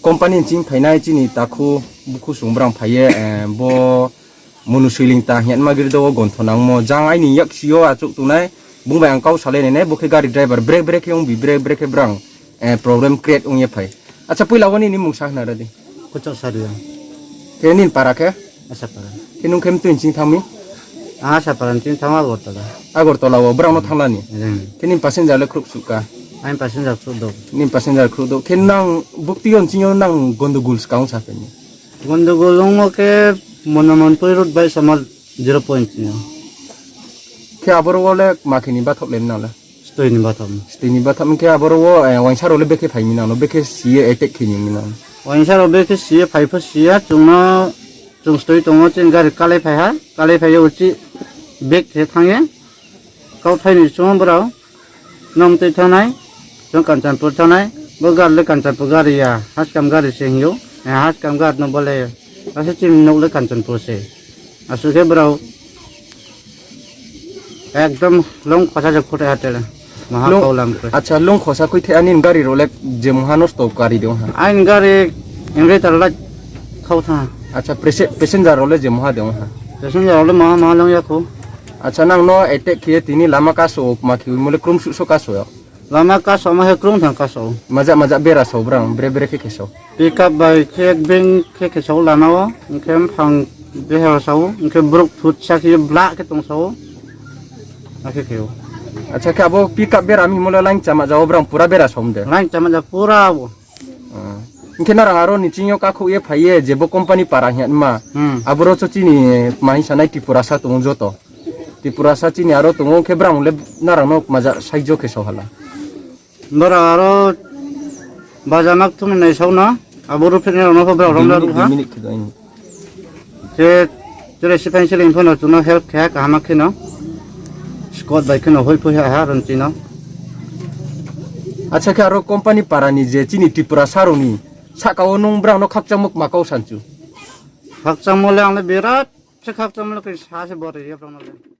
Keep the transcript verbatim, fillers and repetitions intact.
company ni ching phainai chini takhu bukhu sung brang phaiye, eh, bo munu swiling ta hiyan magir do gontho nangmo jang aini yak sio achuk tunai bung bai ang kau salai nene bo khe gari driver brek brek khe ung bi brek brek khe brang, eh, problem create ung ye phai. Acha puila wani ni mung sa hna radi. Kuchuk Saria. Khe nin para khe? Asapara. Khe nung khe mtui ching thangmi? Asapara ching thangma Agartala. Agartala o brang no thanglani. Hmm. Khe nin passenger le khruk sukha. Ain passenger khruk do. Nin passenger khruk do. Khe nang bukti yon ching nang gondogul skang sa khe ni. Gondogul ungmo khe Monomontui road bai sama zero point sini. Khe aboro wole makhini bathok lem nang le. Stoi ni bathok. Stoi ni bathok khe aboro wo, eh, wainsa role bekhe phai mi nang no, bekhe siye attack khe ni mi nang. Wainsa rok bekhe siye phai pho siya, chungno, chung stoi tongo, chini gari kalai phai ha, kalai phai uchi bag khe thangye. Kauthai ni chungo borok. Nong twi thanai, chwng Kanchanpur thanai, bo gari le Kanchanpur gari ya, haskam gari se hinyo, eh, haskam gari no bole, asa chini nok le Kanchanpur se. Aswk khe borok ekdom long khosa je khute hatele, maha Long, kaulam khe. Acha, long khosa koi the ani gari role je moha nosto gari de ha. Ain gari emre tar la khau tha. Acha, prese-, passenger role je moha de ha. Passenger role maha maha long ya khu. Acha, nang no attack khiye tini lama kaso ma khiwi mole krum su so kaso ya. Lama kaso ma he krum thang kaso. Maja maja bera so brang bre bre khe khe so. Pickup bai khe beng khe khe so lama o, hwnkhe mphang beha so, hwnkhe bruk thut sa khe bla khe tong so. Akhe khe o. Acha khe abo pickup bera mi mole lang chama ja o brang pura bera som de. Lang chama ja pura o. Ah. Hwnkhe norok aro ni chingyo kakhuk ye phaiye je bo company para hiya ma. Hmm. Aboro cho chini mahi sanai Tripura sa tongo joto. Tripura sa chini aro tongo khe brang le narang no maja saijo khe so hala. Bora aro baja mak thum nai sauna. Abo ruphin rok no bora rom la ruk ha. Minute khe do ini. Che, chere si pen siling phano chuno help khe kaham kheno. Squad bai kheno hoi phui ha ha ron chino. Acha khe aro company para ni je chini Tripura saroni saka o nung brang no khakchangmuk ma kau sanchu. Khakchangmo le ang le birat se khakchangmo le khe sa se bore ye brang le.